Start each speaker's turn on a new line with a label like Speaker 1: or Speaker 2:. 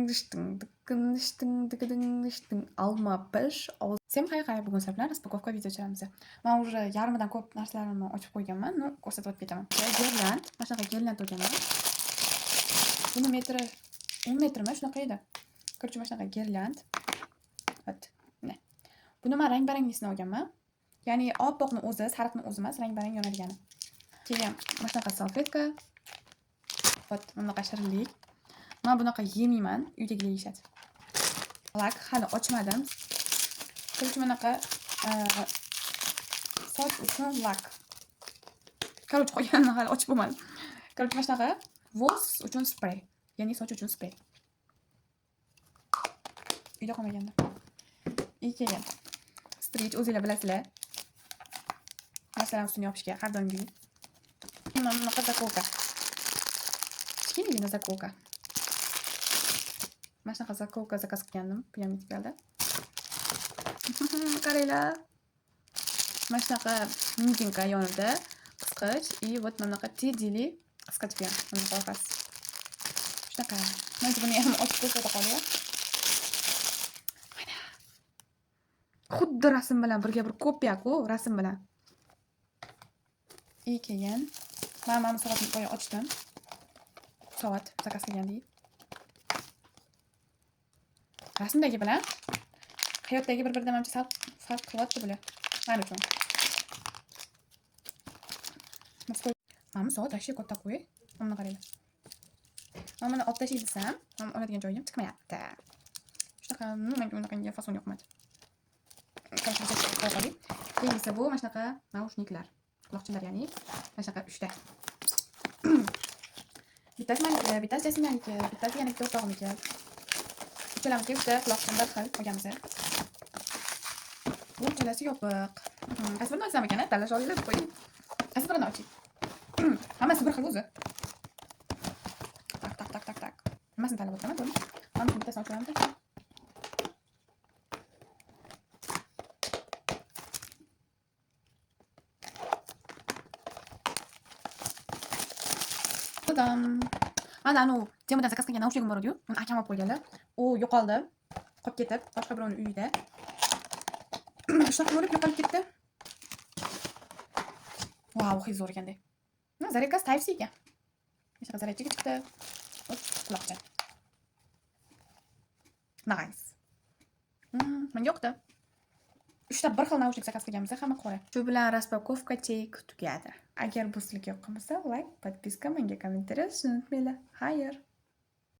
Speaker 1: Ding ding alma pish. Всем хай хай, bugun sizlar bilan распаковка video tushiramiz. Men уже yarmidan ko'p narsalarimni ochib qo'yganman, ну, ko'rsatib o'tib ketaman. Girland, mana shunaqa girland olganman. Buni metri 10 metrmi shunaqa edi. Короче, mana shunaqa girland. Вот. Mana. Buni men rang-baranglisini olganman. Ya'ni oppoqni o'zi, sariqni o'zi emas, rang-barang yonadigani. Keyin mana shunaqa salfetka. Вот, bunaqa shirinlik. Men bunaqa yemayman, uydagilar yeyishadi. Lak hali ochmadim. Короче, bunaqa soch uchun lak. Короче, qolganini hali ochib bo'lmadim. Короче, mana shunaqa волос uchun sprey, ya'ni soch uchun sprey. Uyda qolmaganda. И keyin стрейч, o'zinglar bilasizlar. Narsalarni ustini yopishga har doimgidek. Mana bunaqa заколка. Kichkinagina заколка. Mana shunaqa заколка заказ qilgandim. Bu ham yetib keldi. Qaranglar. Mana shunaqa невидимка yonida qisqich и вот mana bunaqa Teddyli qisqich bu ham. Bunaqa orqasi. Shunaqa. Mana buni ham ochib ko'rsata qolay. Mana. Xuddi rasm bilan birga bir kopiya-ku, rasm bilan. И keyin men mana bu soatni boya ochdim. Soat заказ qilgandik. Rasmdagi bilan hayotdagi bir-biridan manimcha sal farq qilyapti bular. Men uchun. Mana bu soat вообще katta qo'y. Mana qaranglar. Mana buni olib tashlay desam, mana oladigan joyim chiqmayapti. Shunaqa, ну, menga unaqangi fason yoqmadi. Короче, qo'ya qoling. Keyingisi bu mana shunaqa наушник lar. Quloqchinlar, ya'ni mana shunaqa uchta. Bittasi meniki, bittasi Jasminaniki, bittasi yana bitta o'rtog'imniki. Uchalamizga uchta quloqchin bir xil olganmiz. Bu uchalasi yopiq. Qaysi birini ochsam ekan, tanlash olinglar, qo'ying. Qaysi birini oching? Hammasi bir xil o'zi. Так, так, так, так, так. Nimasini tanlab o'tiraman, to'g'rimi? Mana buni bittasini ochib olamiz. Tadam. Mana anu Temudan заказ qilgan наушник im bor edi-yu. Uni akam olib qo'yganlar. U yo'qoldi. Qolib ketib, boshqa birovning uyida. Shunaqa bo'lib yo'qolib ketdi. Vau, hid zo'r ekanda. Зарядка si Type C ekan. Shunaqa зарядчик chiqdi. Hop, quloqchin. Nice. Menga yoqdi. Uchta bir xil наушник заказ qilganmiz, hamma qora. Shu bilan распаковка чек tugadi. Agar bu sizlarga yoqqan bo'lsa, лайк, подписка, menga kommentariy yozishni unutmanglar. Xayr.